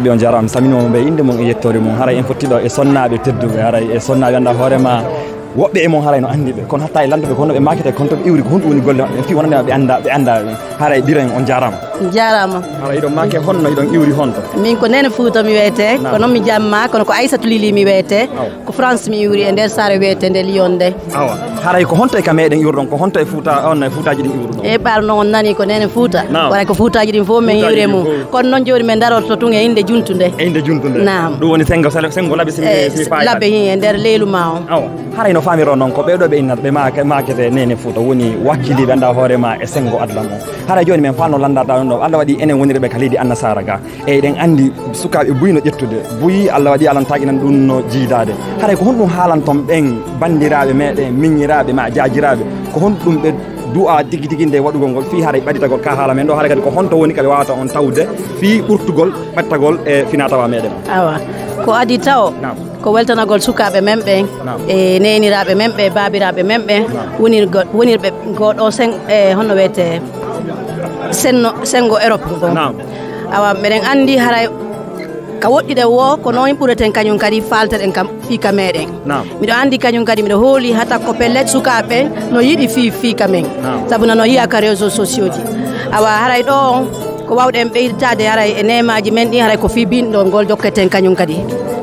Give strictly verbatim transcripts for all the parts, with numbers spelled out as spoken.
Ɓe on jaaraama, mi salminiima ɓe innde mum e yettoore mum. Haray en fotti ɗo e sonnaaɓe tedduɓe, haray e sonnaaɓe anndaa hoore ma. Woɓɓe e mon haray no anndi ɓe, kono hatta e lanndooɓe ko honno ɓe maakete, kono to ɓe iwri ko honɗum woni golle maɓɓe. Fii wonande maɓɓe anndaa, ɓe anndaa ɓe. Haray Biran on jaaraama. Jaaraama. Haray hiɗon maake honno, hiɗon iwri honto? Min ko Neene Fuuta mi wiyetee, naam, ko noon mi jamma, kono ko Aysatu Lili mi wiyetee. Awa. Ko France mi iwri e nder saare wiyetee nde Lyon nde. Awa. Haray ko honto e ka meɗen iwruɗon, ko honto e Fuuta, on e Fuutaaji ɗin iwruɗon? E ɓaal noon on nani ko Neene Fuuta. Naam. Waray ko Fuutaaji ɗin fof min iwri e mum. Fuutaaji ɗin fof. Kono noon jooni min darorto tun e innde juntunde. E innde juntunde. Naam. Ɗum woni senngo sale-, senngo laɓe si mi, eh, si mi faayii. Laɓe hin e nder leelu ma on. Awa. Haray no faamiron noon ko ɓee ɗoo ɓe innata ɓe maake-, maakete Neene Fuuta woni wakkiliiɓe anndaa hoore ma e senngo adlam on. Haray jooni min faalno lanndaade ɗum ɗoo. Allah waɗi enen wonirɓe ka leydi Annasaara ga. Eɗen anndi sukaaɓe buy no ƴettude, buy Allah waɗi alantaaki nan ɗum no jiidaade. Haray ko honɗum haalanton ɓen banndiraaɓe meɗen, miñiraaɓe ma jaajiraaɓe? Ko honɗum ɓe du'a tigi tigi nde waɗugol ngol fii haray ɓaditagol ka haala men ɗo? Haray kadi ko honto woni ka ɓe waawata on tawde fii ɓurtugol ɓattagol e finaa tawaa meɗen? Awa, ko adii tawo, naam, ko weltanagol sukaaɓe men ɓen, naam, e neeniraaɓe men ɓe, baabiraaɓe men ɓen, naam, wonirgo-, wonirɓe ngoo ɗoo sen-, e honno wiyetee, senno, senngo Europe ngoo. Naam. Awa, meɗen anndi haray ka woɗɗude woo, ko noon ɓureten kañum kadi faalteɗen kam fii ka meɗen. Naam. Miɗo anndi kañum kadi, miɗo hooli hata ko pellet sukaaɓe no yiɗi fii, fii ka men. Naam. Sabu nano yiya ka réseaux sociaux ji. Awa, haray ɗo on, ko wawɗen ɓeyditaade haray e neemaaji men ɗin, haray ko fii binndol ngol jokketen kañum kadi.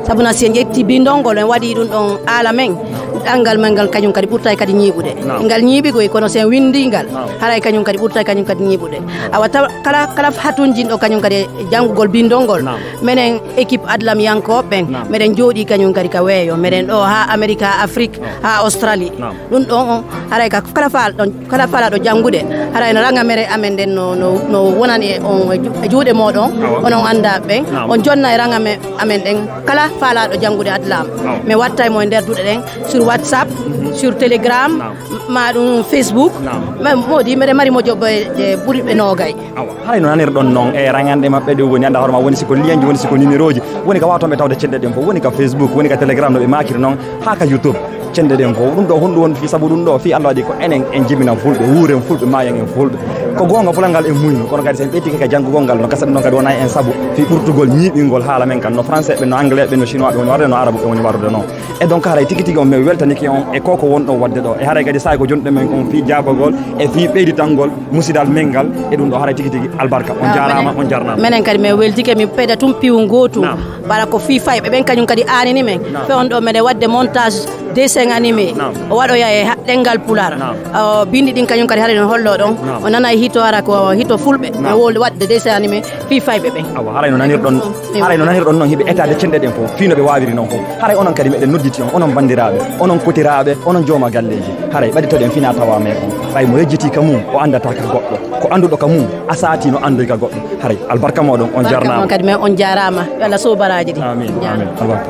Sabu na si en ƴetti binndol ngol, en waɗi ɗum ɗon haala men, ɗanngal men ngal kañum kadi ɓurtay kadi ñiiɓude. Naam. Ngal ñiiɓi koy, kono si en winndi ngal, naam, haray kañum kadi ɓurtay kañum kadi ñiiɓude. Awa tawa kala, kala hatunjinɗo kañum kadi e janngugol binndol ngol, naam, menen équipe adlamiyankooɓe ɓen, naam, meɗen jooɗii kañum kadi ka weeyo. Meɗen ɗo haa Amérique, haa Afrique, naam, haa Australie. Naam. Ɗum ɗon on, haray ka kala faalɗo, kala faalaaɗo janngude, haray no raŋa mere amen nden no, no, no wonani e on, e ju-, e juuɗe mooɗon, awa, onon anndaaɓe ɓen. Naam. On jonna e raŋa me-, amen ɗen, kala faalaaɗo janngude adlam. Naam. Mi wattay mo e nder duɗe ɗen, sur WhatsApp, mhm, sur Telegram, naam, ma ɗum Facebook. Naam. Ma-, moodi, meɗen mari mojoɓɓe, e, ɓuri ɓe noogay. Awa, haray no nanirɗon noon e raŋanɗe maɓɓe ɗe woni, annda hoore ma, woni si ko lienji, woni si ko numéroji, woni ka waawtonɓe tawde cenɗe ɗen fof, woni ka Facebook, woni ka Telegram, no ɓe maakiri noon, haa ka YouTube, cenɗe ɗen fof. Ɗum ɗo honɗum woni fii sabu ɗum ɗo? Fii Allah waɗi ko enen en jibina fulɓe, wuuren fulɓe, maayen en fulɓe. Ko goonga fulal ngal en muyno, kono kadi so en ɓeydike ka janngugol ngal, no gasa ɗum ɗon kadi wona en sabu fii ɓurtugol ñiiɓingol haala men kan, no français ɓe, no anglais ɓe, no chinois ɓe woni warde, no arabe ɓe woni warde noon. E donc haray tigi tigi on, mi weltanike on e ko ko wonɗon waɗde ɗo. E haray kadi saay ko jonɗuɗen men kon fii jaabagol e fii ɓeyditangol musidal men ngal e ɗum ɗo, haray tigi tigi albarka. On jaaraama, on jarnaama. Menen kadi min weltike, min peda tun piwu ngootu. Naam. Wala ko fii fayɓe ɓen kañum kadi aanini men. Naam. Fe on ɗo meɗen waɗde montage dessin animé. Naam. O waɗoya e ha-, ɗenngal Pulaar. Naam. O, binndi ɗin kañum kadi haray no hollo ɗon. Naam. O nanay hito hara ko hito fulɓe. Naam. No wowli waɗde dessin animé fii fayɓe ɓen. Awa, haray no nanirɗon, mm, haray no nanirɗon noon hiɓe etaade cenɗe ɗen fof, fii no ɓe waawiri noon fof. Haray onon kadi meɗen nodditi on, onon banndiraaɓe, onon kotiraaɓe, onon jooma galleeji. Haray ɓaditoɗen finaa tawaa men on. Ɓay mo yejjitii ka mum, o anndataa ka goɗɗo. Ko annduɗo ka mum, a saatii no anndoy ka goɗɗo. Haray albarka mooɗon, on jarnaama. Barka mon kadi, men on jaaraama. Yo Allah sow baraaji ɗi. Amiin, amiin. Albarka.